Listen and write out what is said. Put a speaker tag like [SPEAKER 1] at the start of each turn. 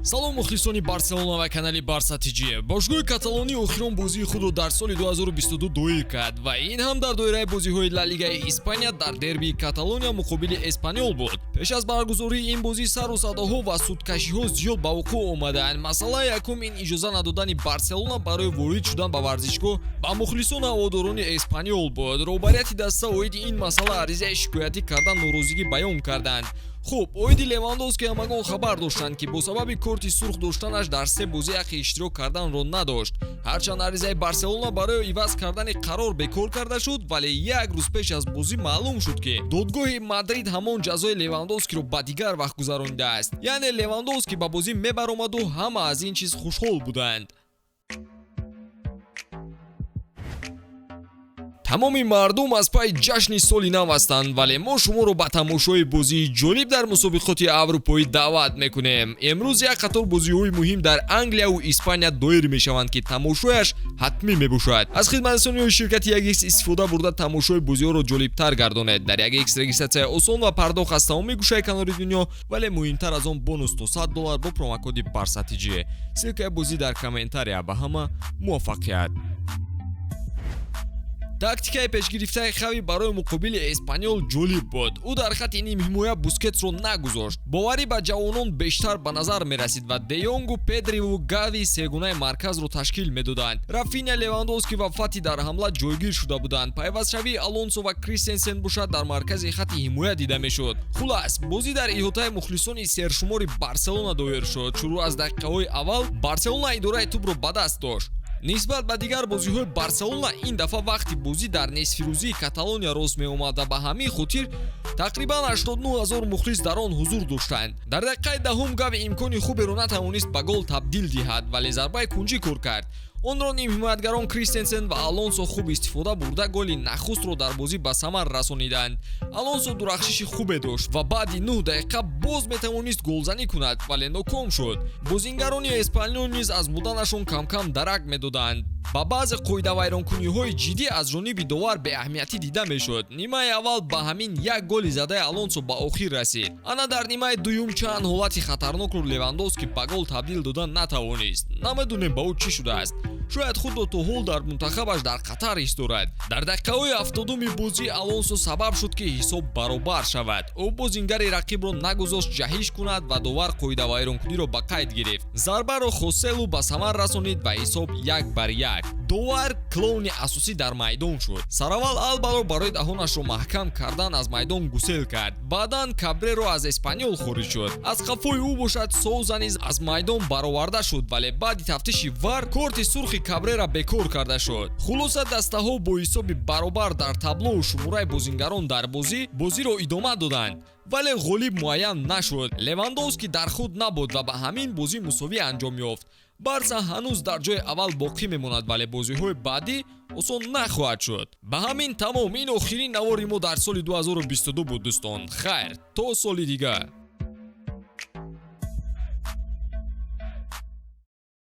[SPEAKER 1] Салом, мухлисони Барселона ва канали Барса ТЖ. Бошгоҳи каталонӣ охирон бозии худро дар соли 2022 доир кард ва ин ҳам дар доираи бозиҳои Ла Лигаи Испания дар дербии Каталония муқобили Эспаньол буд. Пеш аз баргузории ин бозӣ сару садоҳо ва судкашиҳо зиёд ба вуқӯъ омаданд. Масъалаи якум ин иҷоза надодани Барселона барои ворид шудан ба варзишгоҳ ба мухлисону ҳаводорони Эспаньол буд. Роҳбарияти даста оиди ин масъала аризаи шикоятӣ кардан норозигӣ баён карданд. Хуб, оиди Левандовски ҳамагон хабар доштанд, ки бо сабаби корти сурх доштанаш дар се бозӣ ҳаққи иштирок карданро надошт. Ҳарчанд аризаи Барселона барои иваз кардани қарор бекор карда шуд, вале як рӯз пеш аз бозӣ маълум шуд, ки додгоҳи Мадрид ҳамон ҷазои Левандовскиро ба дигар вақт гузаронидааст. Яъне Левандовски ба бозӣ мебаромаду ҳама аз ин чиз хушҳол буданд. Тамоми мардум аз пайи ҷашни соли нав ҳастанд, вале мо шуморо ба тамошои бозии ҷолиб дар мусобиқоти аврупоӣ даъват мекунем. Имрӯз як қатор бозиҳои муҳим дар Англияву Испания доир мешаванд, ки тамошояш ҳатмӣ мебошад. Аз хидматрасониҳои ширкати 1x истифода бурда, тамошои бозиҳоро ҷолибтар гардонед. Дар 1x регистратсияи осон ва пардохт аз тамоми гӯшаи канори дунё, вале муҳимтар аз он бонус то 100 доллар бо промокоди Барса ТЖ. Ссылкаи бозӣ дар комментария. Ба ҳама муваффақият! Тактикаи пешгирифтаи Хави барои муқобили Эспаньол ҷолиб буд. Ӯ дар хатти нимҳимоя Бускетсро нагузошт. Боварӣ ба ҷавонон бештар ба назар мерасид ва Деёнгу, Педриву Гави сегунаи марказро ташкил медоданд. Рафиня, Левандовски ва Фати дар ҳамла ҷойгир шуда буданд. Пайвастшавии Алонсо ва Кристенсен бошад, дар маркази хатти ҳимоя дида мешуд. Хулас, бозӣ дар иҳотаи мухлисони сершумори Барселона доир шуд. Шурӯъ аз дақиқаҳои аввал Барселона идораи тӯбро ба даст дошт. Нисбат ба дигар бозиҳои Барселона ин дафъа вақти бозӣ дар нисфирӯзии Каталония рост меомад ва ба ҳамин хотир тақрибан 89 ҳазор мухлис дар он ҳузур доштанд. Дар дақиқаи 10-ум Гави имкони хуберо натавонист ба гол табдил диҳад, вале зарбаи кунҷӣ кор кард. Онро нимҳимоятгарон Кристенсен ва Алонсо хуб истифода бурда, голи нахустро дар бозӣ ба самар расониданд. Алонсо дурахшиши хубе дошт ва баъди 9 дақиқа боз метавонист голзанӣ кунад, вале ноком шуд. Бозингарони Эспаньол низ аз буданашон камкам дарак медоданд. Ба баъзе қоидавайронкуниҳои ҷиддӣ аз ҷониби довар беаҳамиятӣ дида мешуд. Нимаи аввал ба ҳамин як голи задаи Алонсо ба охир расид. Ана дар нимаи дуюм чанд ҳолати хатарнокро Левандовски ба гол табдил дода натавонист. Намедонем, ба ӯ чӣ шудааст. Шояд худро то ҳол дар мунтахабаш дар Қатар ҳис дорад. Дар дақиқаҳои 70-уми бозӣ Алонсо сабаб шуд, ки ҳисоб баробар шавад. Ӯ бозингари рақибро нагузошт ҷаҳиш кунад ва довар қоидавайронкуниро ба қайд гирифт. Зарбаро Хоселу ба самар расонид ва ҳисоб 1-1. Довар клоуни асосӣ дар майдон шуд. Сараввал Албаро барои даҳонашро маҳкам кардан аз майдон гусел кард. Баъдан Кабреро аз Эспаньол хориҷ шуд. Аз қафои ӯ бошад, Соуза низ аз майдон бароварда шуд, вале баъди тафтиши ВАР корти сурхи Кабрера бекор карда шуд. Хулоса, дастаҳо бо ҳисоби баробар дар таблоу шумораи бозингарон дар бозӣ бозиро идома доданд, вале ғолиб муайян нашуд. Левандовски дар худ набуд ва ба ҳамин бозӣ мусовӣ анҷом ёфт. Барса ҳанӯз дар ҷои аввал боқӣ мемонад, вале бозиҳои баъдӣ осон нахоҳад шуд. Ба ҳамин тамом. Ин охирин навори мо дар соли 2022 буд, дӯстон. Хайр, то соли дигар.